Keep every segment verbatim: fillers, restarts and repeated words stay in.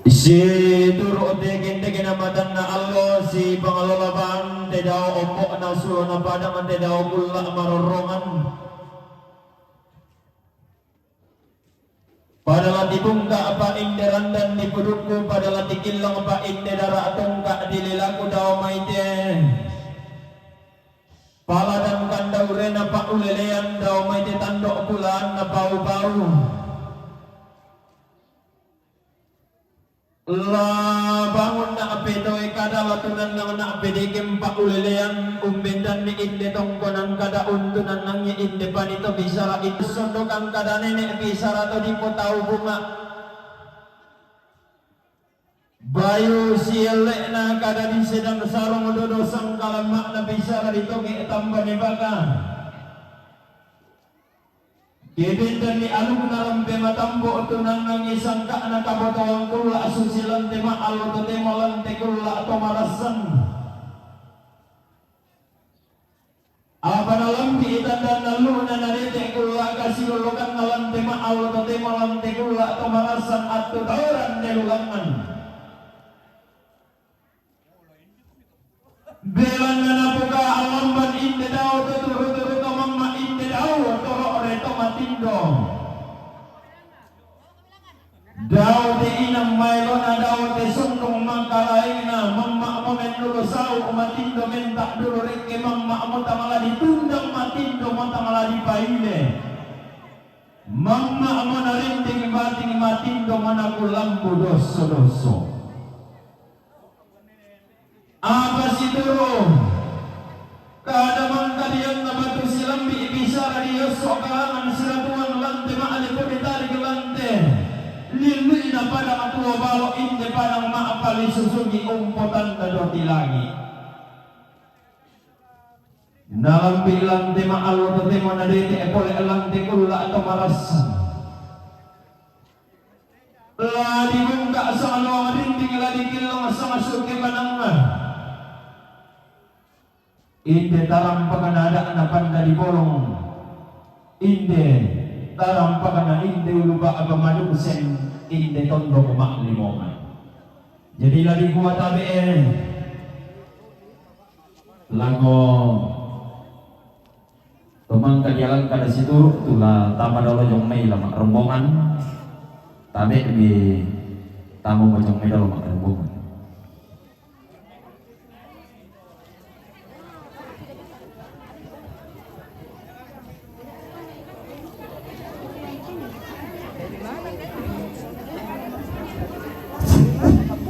Situru' te genteng na matanna allo, si pangalolo bang te dao ombo'na sulo na padang te dao kulla' marorrongan. Pada la tibungka' pa inde randan di pudukku, pada la tikillang pa inde dara' tongka' di lilaku dao mai te. Paladang kandaurena pa'ulelean dao mai te tando' kulaan na pau-pau. La bangunna' petoe kada la tunannangna' pedekeng pa'ulelean, umbendanni inde tongkonan kada untunannangngi inde panito bisara inde sondokang kada nene' bisara to dipotau bunga'. Bayu sielle'na kada di sedang sarong dodo sangkalamma'na bisara di toge' tambane baka. Kebendanni alunna rampe matambo' tunannangngi sangka'na kabotoang kulla' susi lante ma'allo totemo lante kulla' to marassan. Apa nalambi'i tandanna allu'na nadete' kulla' kasilollokanna lante ma'allo totemo lante kulla' to marassan attu taoran nelulangngan. Belanna napoka alamban inde dao to turu-turu to mamma' inde dao to ro're to matindo. Dao te inang maelona dao te sundung mangkalaina, mamma'mo mennulu sau' matindo menta' dulu rekke mamma'mo tang la ditundang matindo mo tang la dipaile. Mamma'mo narinding bating matindo mo nakulambu dosso-dosso. Apa situru' kada mangkadianna batu silambi' bisara di osso kalangan siratuang lante ma'lipu ditarik lante lilli'na padang tuo balo' inde padang ma'pali susungi umpotanna doti langi'. Nalambi' lante ma'allo totemo nadete' pole lante kulla' to marassan. La dibungka' sanglo dinding la dikillang sangsuke manangnga. Inde tarampakana ada'na panda di bolong. Inde tarampakana inde ulu ba'ba madungseng inde tondok ma'limongan. Jadi la dikua tabe'e. Lako to mangka dialangka nasituru' tu la tama dolo jong mai la ma'rombongan. Tabe'mi tama mo jong mai dolo ma'rombongan.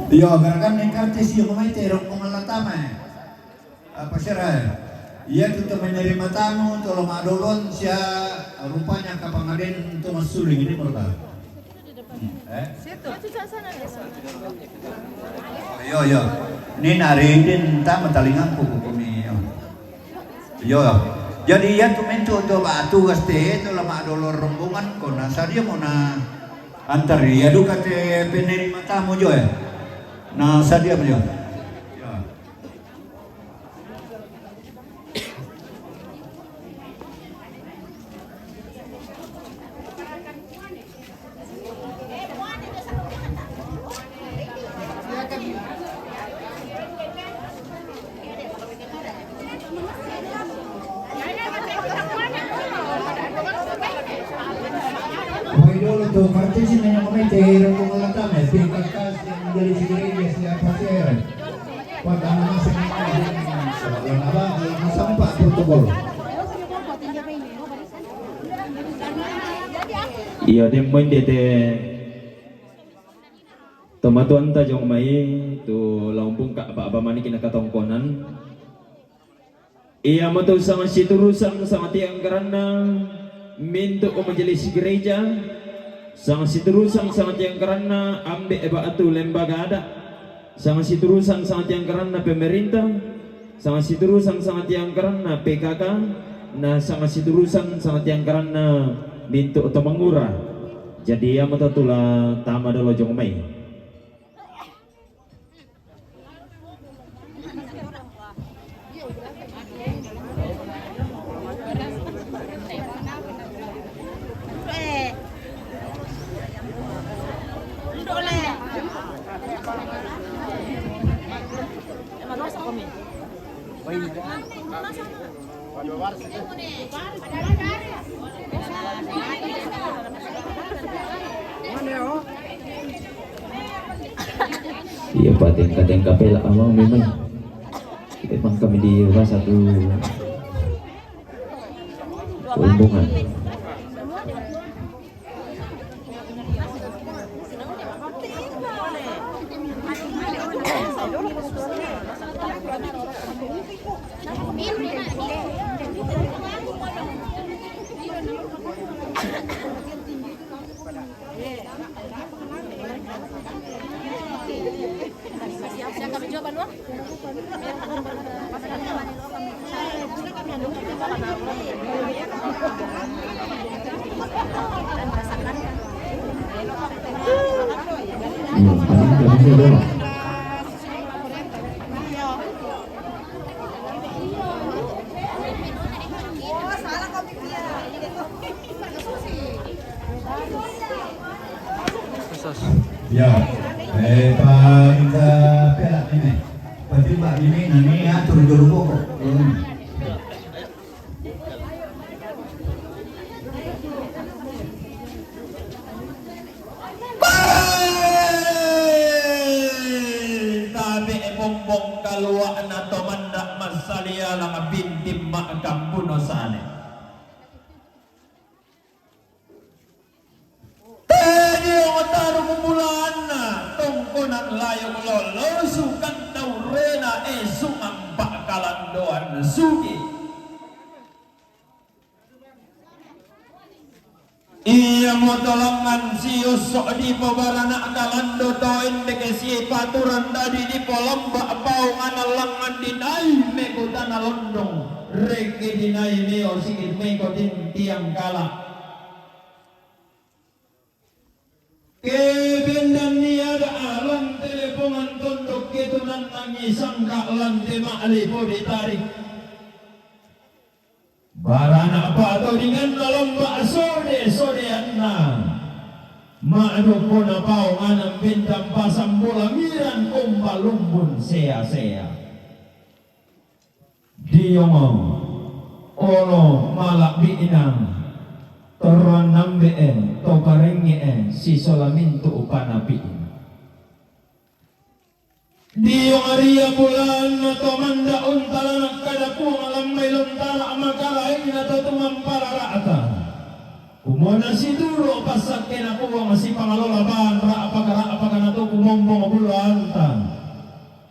Iyo, garagan ni karcis iyo mamaite rombongan la tama, eh. Apa sera, eh? Iya tu to menerima tamu, to lo ma'dolon sia rupanya kapangaden to massuling ini murka. Hmm, eh? Iyo, iyo. Ini nari din tama talingangku kukumi, iyo. Iyo. Jadi iya tu mintu to ba tugas te to la ma'dolon rombongan ko na sadia mo na antar iya duka te penerima tamu jo, eh. Na sadia mo jo. Iyo. Poi dolo tu kartisi na yang mai te rombongan la tama, P K K yang menjadi security siapa sih? Pada masa ini, yang apa, yang sampah protokol. Iyo, demmo inde te tomatuanta jong mai tu la umpungka' ba'ba maniki nakatongkonan. Iamoto sangsiturusang sangatiangkaranna mintu' majelis gereja, sangsiturusang sangatiangkaranna ambe' ba'tu lembaga ada', sangsiturusang sangatiangkaranna pemerintah, sangsiturusang sangatiangkaranna P K K, na sangsiturusang sangatiangkaranna mintu' to mangura. Jadi iamoto tu la tama dolo jong mai. Iya, patengka-tengka pela amang memang. Kita pang kami di rumah satu rombongan. Ya, eh, pangka pela ini. Pati ba ini nani atur jolo boko. Hmm. Tabe bombong kalua'na to manda' massalia langa bintin ma'kambuno sale. Tedio taruk bulaanna tongkonan layong lolo sukan daurena esu ampa' kalandoan sugi. Iamoto langngan siusso' dipobarana' kalando to endek sipaturang dadi dipolomba' paonganan langngan dinai mekutana londong, rengke dinai meo sigi meko tintiang kala'. Ke bendanni ada' lan te lepongan tondok ke tunannangi sangka' lan te ma'lipo ditarik. Barana' pa'todinganna lomba' sode-sodeanna. Ma'dukko napaonganan bendang pasambola miran umba lumbun sea-sea. Diongo, olo mala'bi'na, torroan nambe'e, to parengnge'e, sisola mintu' panapi'na. Diongo ria bulaanna to manda' untalana kada Puang lan mai lontara' makalaina to tumampalara'ta. Kumona situru' passakkena Puang sipangalola bang ra'paka-ra'paka natoku mombong bulaanta.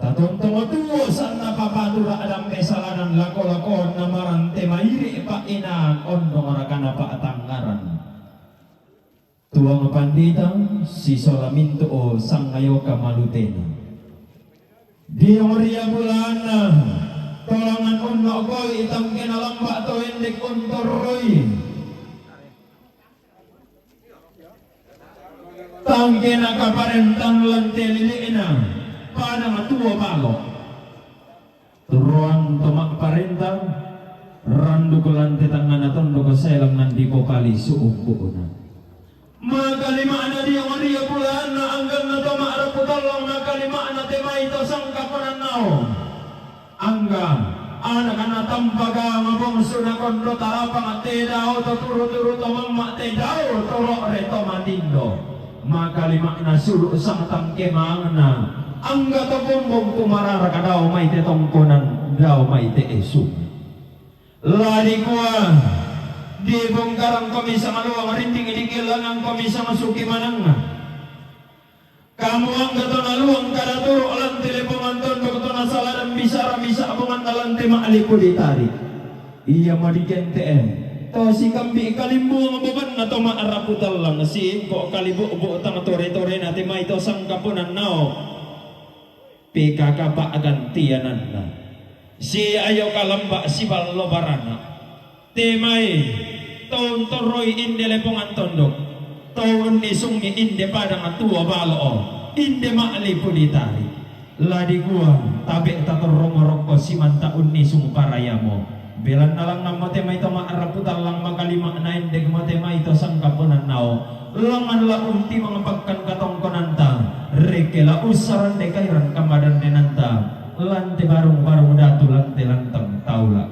Tatontong tuo sanna papatura' dambe salanan lako-lakoanna marante mairi' pa'inaan ondong rakana pa'tangngaran. Tuang pandita sisola mintu' sangayoka malutena. Diongo ria bulaanna tolangan unno'koi tangkena lamba' to endek untorroi. Tangkena kaparentan lan te lili'na padang tuo balo'. Turuan to ma'parenta randuk lan te tangngana tondok sae langngan dipopalisu umbu'na. Makalima'na diongo ria bulaanna angganna to ma'rapu tallang makalima'na te mai to sangkaponannao. Angga, anakna tampaga mabongsu nakondo tarapang te dao to turu-turu to mamma' te dao to ro're to matindo. Makalima'na sulu' sangtang kemangna, angga to bombong kumarara kadao mai te tongkonan, dao mai te esu. La dikua, dibongkarangko misang luang rinding, dikelangangko misang suki manangnga. Kamu angga to naluang kada turu' lan te lepongan tondok to nasaladan bisara misa' bonganna lan te ma'lipu ditarik. Ia madigente'e to sikambi' kalimbuang bobanna to ma'rapu tallang, siingko' kalibu'bu' tang tore-torena te mai to sangkaponannao. P K K pa'gantiananna. Siayo kalamba' siballo barana'. Te mai to untorroi inde lepongan tondok, to unnisungi inde padang tuo balo'o, inde ma'lipu ditarik. La dikua, tabe' tatorrong rokko simanta unnisung parayamo. Belanna langngan mate mai to ma'rapu tallang makalima'na endek mate mai to sangkaponannao. Langngan la untimang pakkan katongkonanta, Reke la usarande kairan kamadan denanta, lante barung-barung datu, lante lantang taula.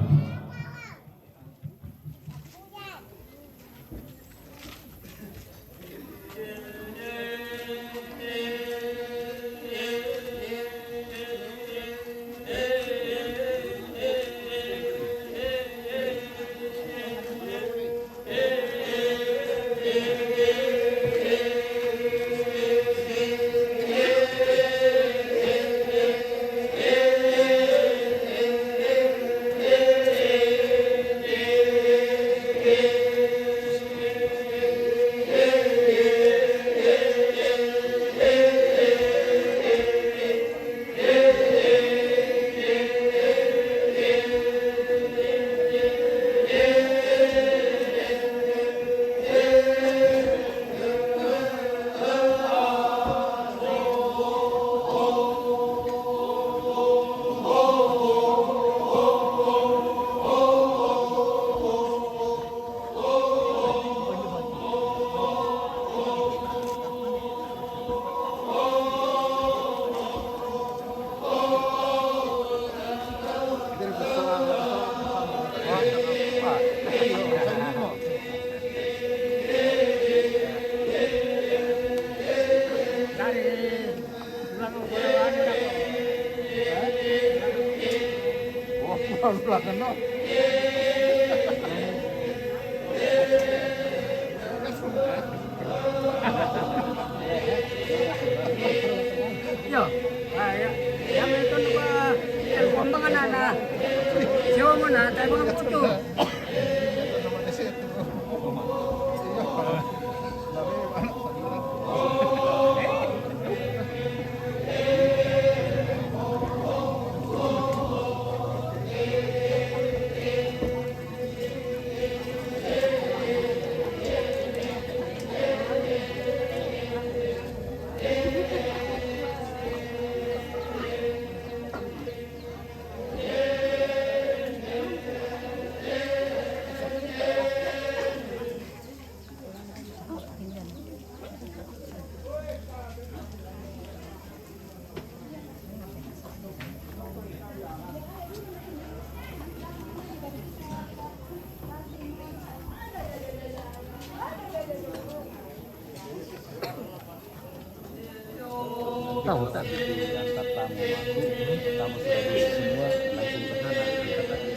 Yo, ah, ya. Ya, itu apa? Telepon bang anak-anak. Siapa mana? Telepon apa tuh? Tahu tak, di antar tamu aku, tamu sudah duduk semua, langsung ke sana, angkat kaki.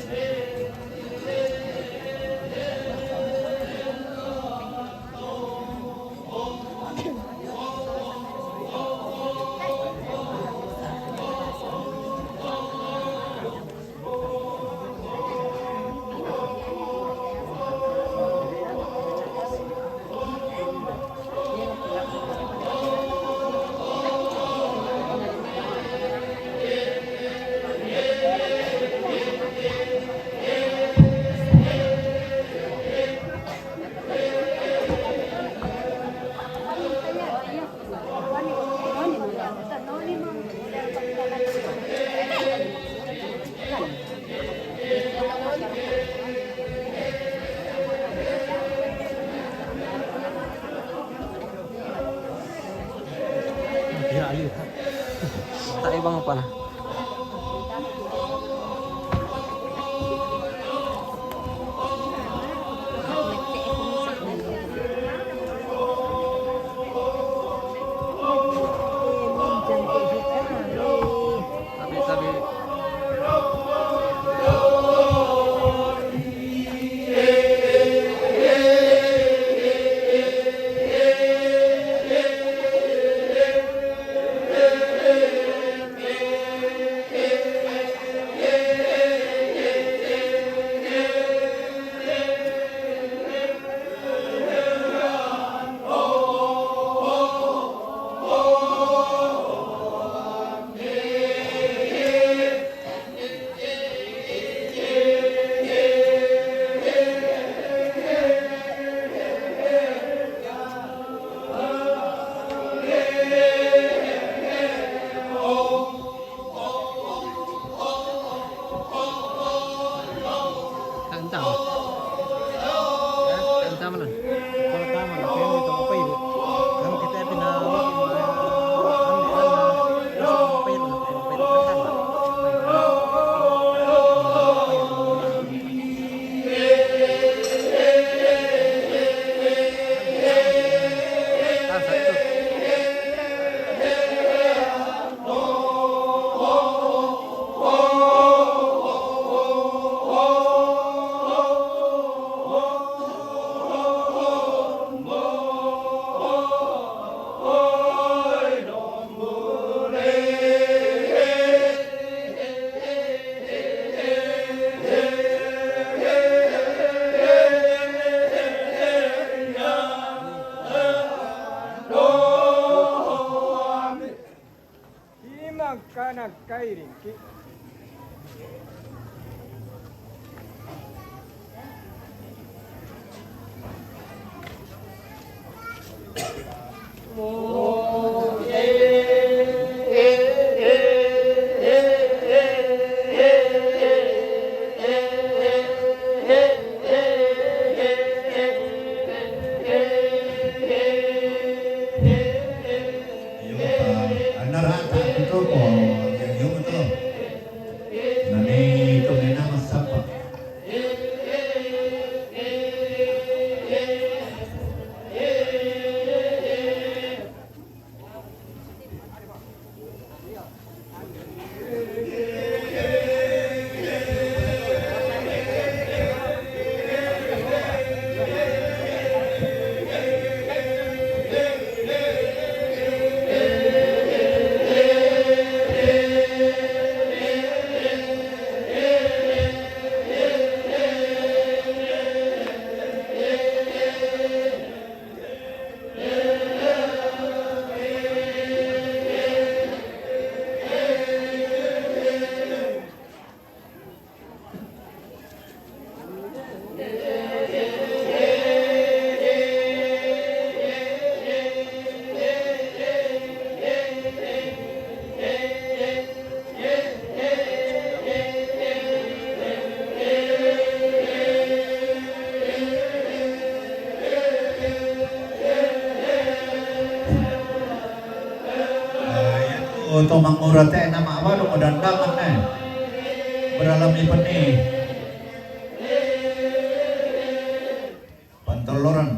Ya, ayo. Tak, eh, bang, apa lah? Tabi, tabi. Kana kairing ki. Iyo, pa, anarata ito po, iyo to. Nani ito may namasapa. Oto mangurate nama awa do modandang ne. Beralami peni. Panteloran.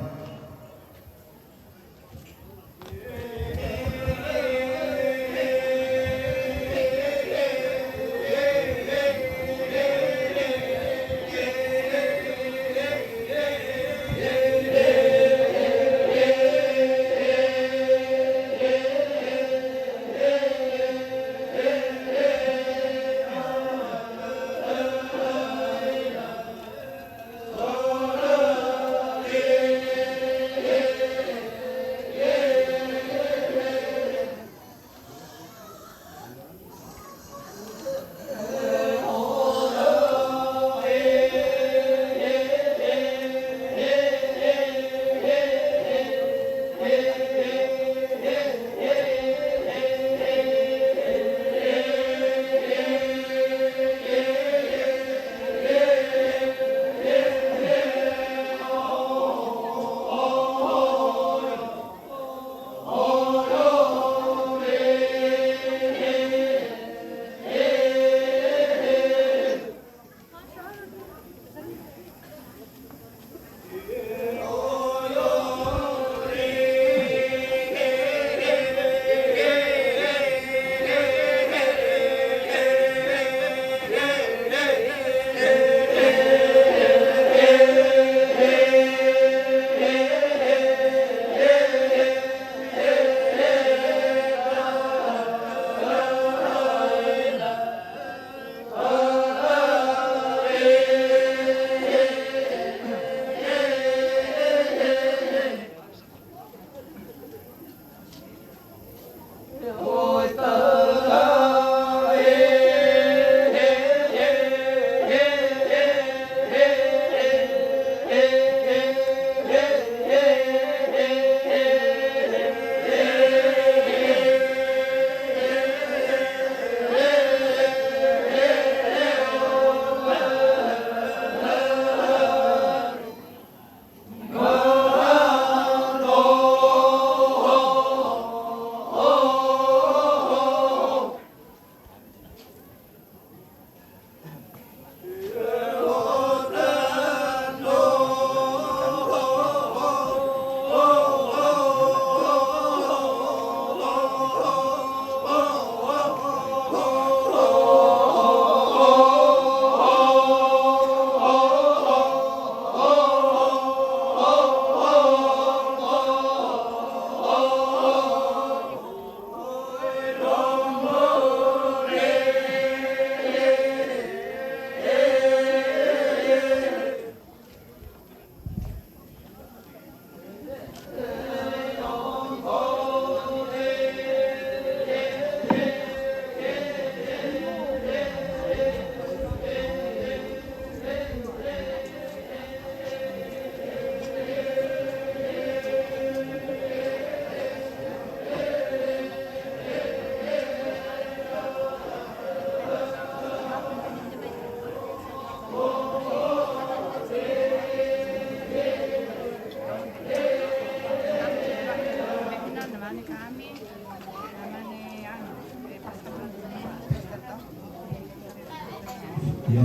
Yo.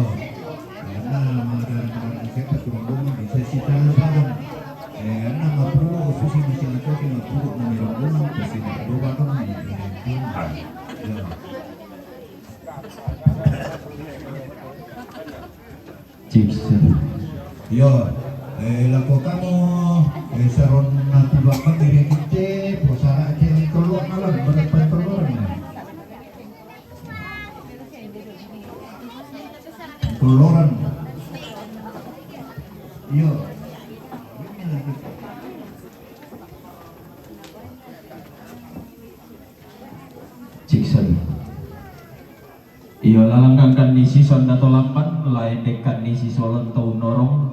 Karena mengadakan siapa rombongan di sesi calon padang. Eh, enam puluh, khusus di sini kau lima puluh enam rombongan, pasti ada dua padang di. Yo. Chips. Yo, eh, lako kamu, eh, saron na tubak kan diri kita, posara cewek keluar malam, berapa keluar? Koloran. Iyo. Ciksan. Iyo, lalanggang kan ni sison dato lamban, lain dekan ni sisolon tau norong.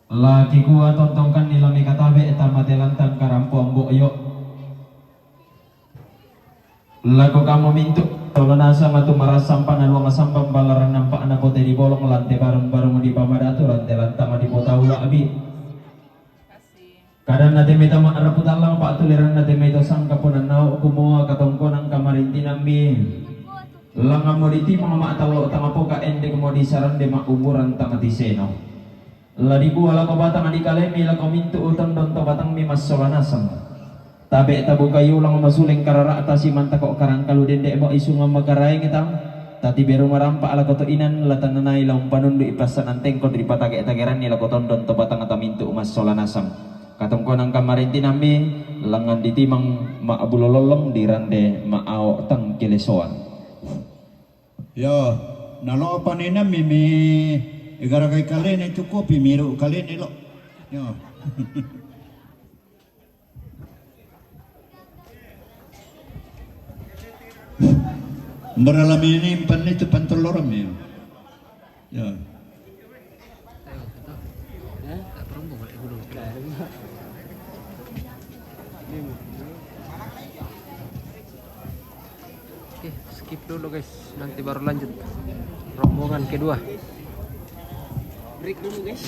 Laki kua tontongkan ni lami katabe, tamate lantang karampuang bok yok. Lako kamu mintu, tolo nasa matu marasam pana luang sambang balaran nampak na pote di bolong lante barung-barung di pamadatu lante lantang di potau lakbi. Kadan nate meta mak raputan lang pak tuliran nate meta sangka ponan nau kumoa katongkonan kamarintinan mi. Langan mo di timang mak talo tanga poka endek mo di sarande mak umuran tanga tiseno. Ladi kua lako batang di kalemi lako mintu utondon to batang mi massola nasang. Tabe tabuka yulang masuleng karara tasi mantako karang kalu dendek mo isungan makaraeng tang. Tati beru marampak lako to inan latananai laung panundu ipasanan tengkod di patake tageran ni lako tondon to batang tamintu massola nasang. Katongkonan kamarintinan mi langan di timang mak bulololong di rande mak aok tang kilesoan. Yo, nalo paninami mi igaragai kalene cukupi miru kalene lo. Yo. Beralami ini pan itu pantoloram yo. Yo. Oke, skip dulu guys, nanti baru lanjut rombongan kedua. Break dulu guys.